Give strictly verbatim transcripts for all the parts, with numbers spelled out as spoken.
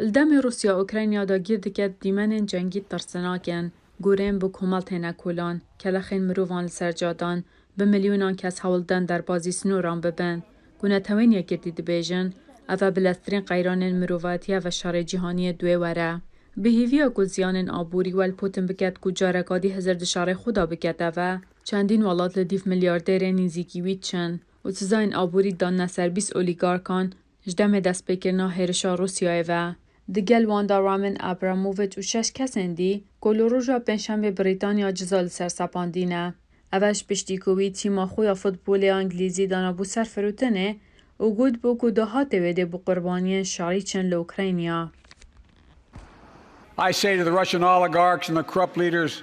Li demê Rûsya Ukrayna dagîr dike, dîmenên cengî tirsinak in. Gorên bi komel têne kolan, kelexên mirovan li ser cadan, bi milyonan kes hewl didin derbazî sinoran bibin. Ku Netewên Yekgirtî dibêjin, ev e bileztirîn qeyranên mirovatiyê ve şerê cîhaniyê duê were. Bi hêviya ku ziyanên aborî wel Putin biket ku careka dî hizir di şerê xwe de bikete ve, çendîn welat li dîv milyardêrên nêzîkî wî diçin û sizayên aborî danine ser bîst olîgarkan, ji demê destpêkirina hêrişa Rûsyayê ve. Digel wan de Roman Abramovich û şeş kesên dî ku li roja Pêncşemê Brîtanya ciza li ser sepandî ne. Ev e ji piştî ku wî tîma xwe ya futbolê ya Îngilîzî danabû ser firotinê û gotibû ku dahatê wê dê bi qurbaniyên şerî çin li Ukrayna. I say to the Russian oligarchs and the corrupt leaders,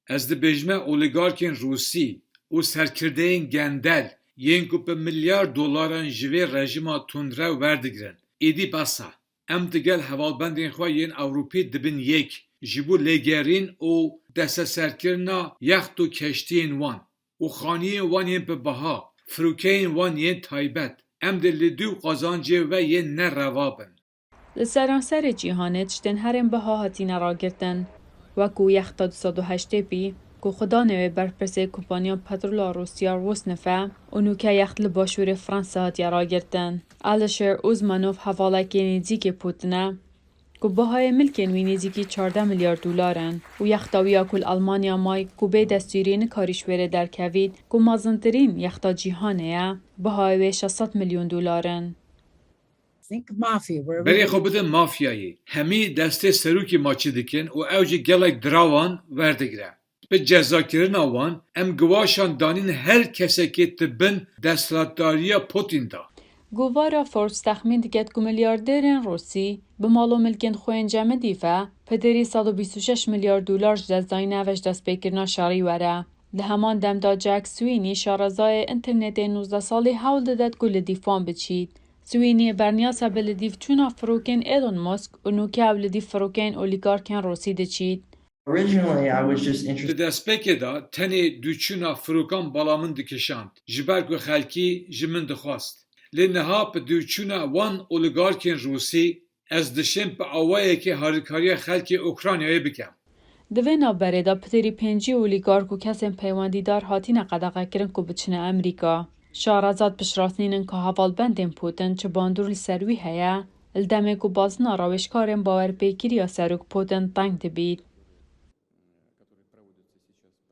Ez dibêjime oligarkên Rûsî û serkirdeyên gendel yên ku bi milyar dolaran ji vê rejîma tundrew werdigirin, êdî bes e. Em digel hevalbendên xwe yên Ewropî dibin yek ji bo lêgerîn û desteserkirina yext û keştiyên wan û xaniyên wan yên bi biha, firokeyên wan yên taybet. Em dê li dû qazancê ve yên ne reva bin. Li seranserê cîhanê tiştên herên biha hatine ragirtin, wekû yexta du sed û heştê pî, ku xudanê wê berpirsê kompaniya petrola Rûsya Rosneft e û nûke yext li başûrê Fransa hatiye ragirtin. Alişêr Uzmanov hevalekê nêzîkê Putin e, ku bihayê milkên wî nêzîkî çardeh milyar dolar in û yexta wî ya ku li Almanya may ku bê destûrî nikarî ji wêrê derkevît, ku mezintirîn yexta cîhanê ye, bihayê wê şeş sed milyon dolar in. Think mafia, where Berê xwe bidin mafyayê. Hemî destê serokê maçî dikin û ew jî gelek dirawan werdigire. Bi cezakirina wan, em giwaşan danîn her kesekê di bin desthilatdariya Putin de. Govara Forbes texmîn diket ku milyardêrên Rûsî bi mal û milkên xwe yên cemidî ve pederî sed û bîst û şeş milyar dolar ji dest dayîne ve ji destpêkirina şerî were. Di heman dem de Jack Sweeney, şarezayê înternetê nozdeh salî, hewl didet ku li dîf wan biçît. Sweeney berniyase bi li dîf çûna firokên Elon Musk û nûke ew li dîf firokeyên olîgarkên Rûsî diçît. Originally, I was just interested. Di destpêkê de tenê dûçûna firokan bala min dikişand, ji ber ku xelkî ji min dixwest. Lê niha bi dûçûna wan olîgarkên Rûsî, ez dişêm bi awayekê harîkariya xelkê Ukraynayê bikem. Di vê navberê de piterî pêncî olîgark û kesên peywendîdar hatine qedexekirin ku biçine Amerîka. Şareza dipişirasnînin ka hevalbendên Putin çi bandor li ser wî heye, li demê ku bazina rawêjkarên bawerpêkirî ya serok Putin teng dibît.